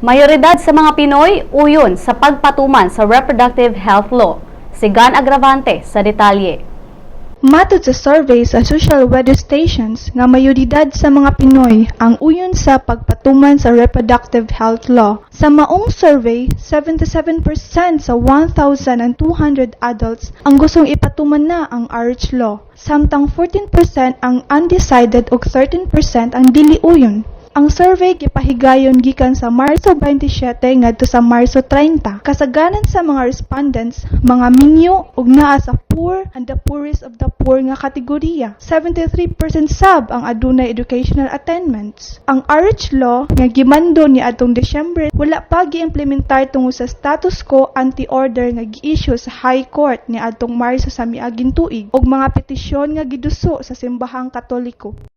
Mayoridad sa mga Pinoy uyon sa pagpatuman sa Reproductive Health Law. Si Gan Agravante sa detalye. Matod sa survey sa social weather stations nga mayoridad sa mga Pinoy ang uyon sa pagpatuman sa reproductive health law. Sa maong survey, 77% sa 1,200 adults ang gustong ipatuman na ang RH law, samtang 14% ang undecided ug 13% ang dili uyon. Ang survey gipahigayon gikan sa Marso 27 ngadto sa Marso 30. Kasagaran sa mga respondents, mga minyo ug naa sa poor and the poorest of the poor nga kategorya. 73% sab ang adunay educational attainments. Ang RH law nga gimando ni adtong Disyembre wala pa giimplementar tungod sa status quo ante order nga gi-issue sa High Court ni adtong Marso sa miaging tuig ug mga petisyon nga giduso sa simbahang Katoliko.